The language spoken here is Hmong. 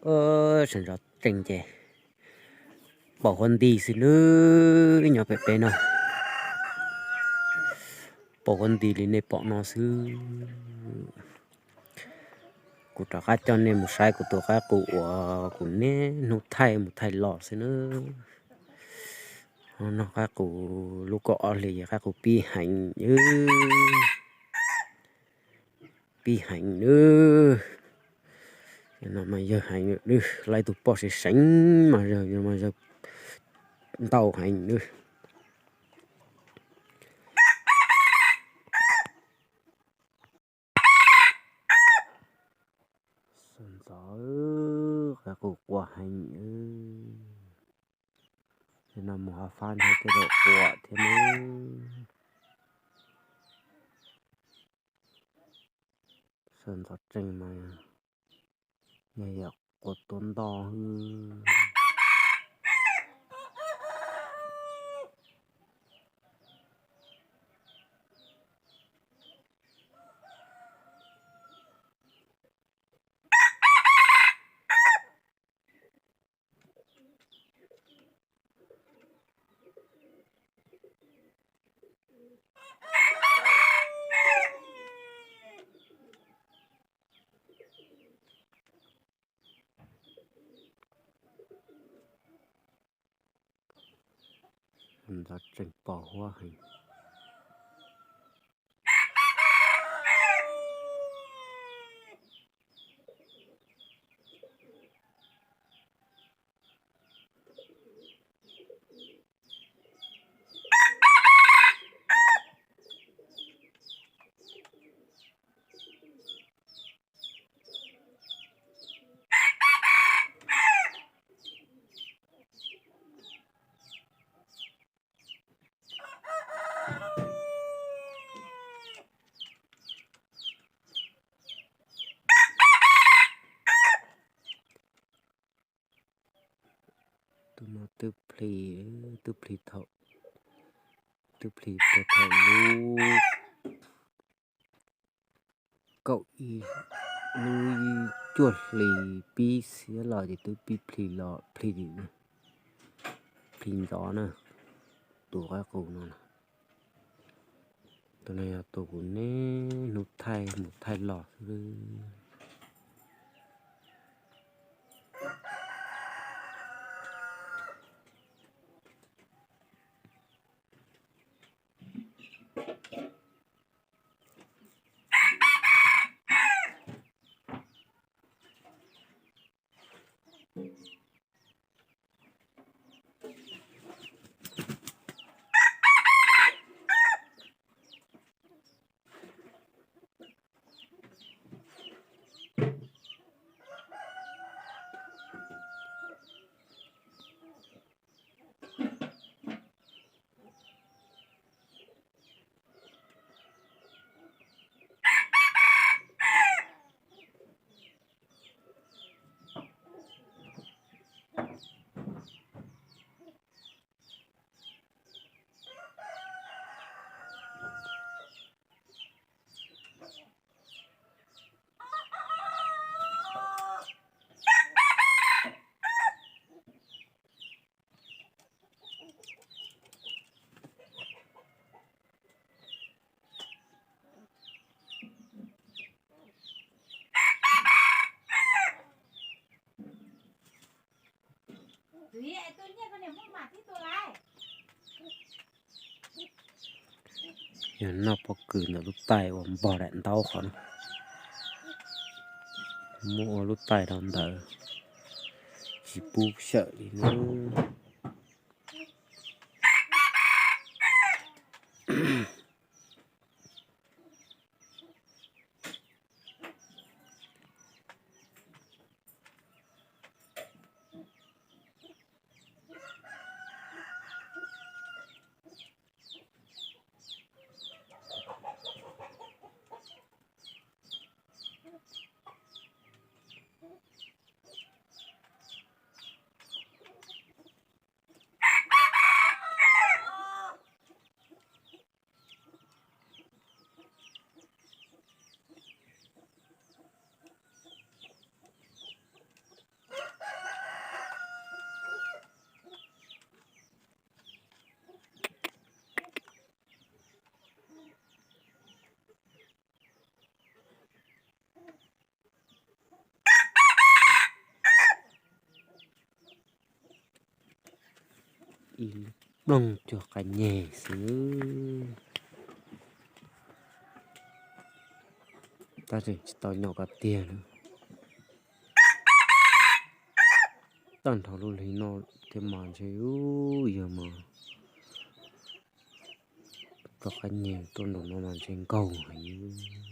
Sawv ntxov tsees ces pom huab nti xwb nawb, nyob pem peb no. Pom huab nti li nej pom no xwb. Kuv rov qab coj nej mus saib kuv tus qaib qus uas kuv niaj hnub thaij mus thaij los xwb nawb. Noj qaib qus lub kaum ob hlis, qaib qus pib heev, pib heev nawb. No mas yawg heev nawb, laib tus poj seev seev mas yawg mas yawg ntau heev nawb. Sawv ntxov, qaib qus qua heev. Ces no mus hov fab nrhiav tej zaum qua thiab nawb. Sawv ntxov tsees mas yog yam qua tua ntoj xwb. Ntxov tsees pos huab heev. Tus no twb plhis, twb plhis thaum, twb plhis puag thaum lub kaum ib, lub cuaj hlis pib xiab los ces twb pib plhis los plhis, plhis ntxov na. Tus qaib qus no, tus no yog tus kuv niaj hnub thaij mus thaij los xwb. Yog noj pob kws ntawm lub taij uas npog daim ntaub qhov no, muab ua lub taij rau ntawd, tsis pub xyawm li nawb. ib lub plooj cuag qab nyeg xwb. Tab tseem tsis tau nyo kom tiag na. Tag nrho lub hli no thiab mas ntshe yog mas cov qab nyeg tuaj nraum no mas ntshe nkaug heev.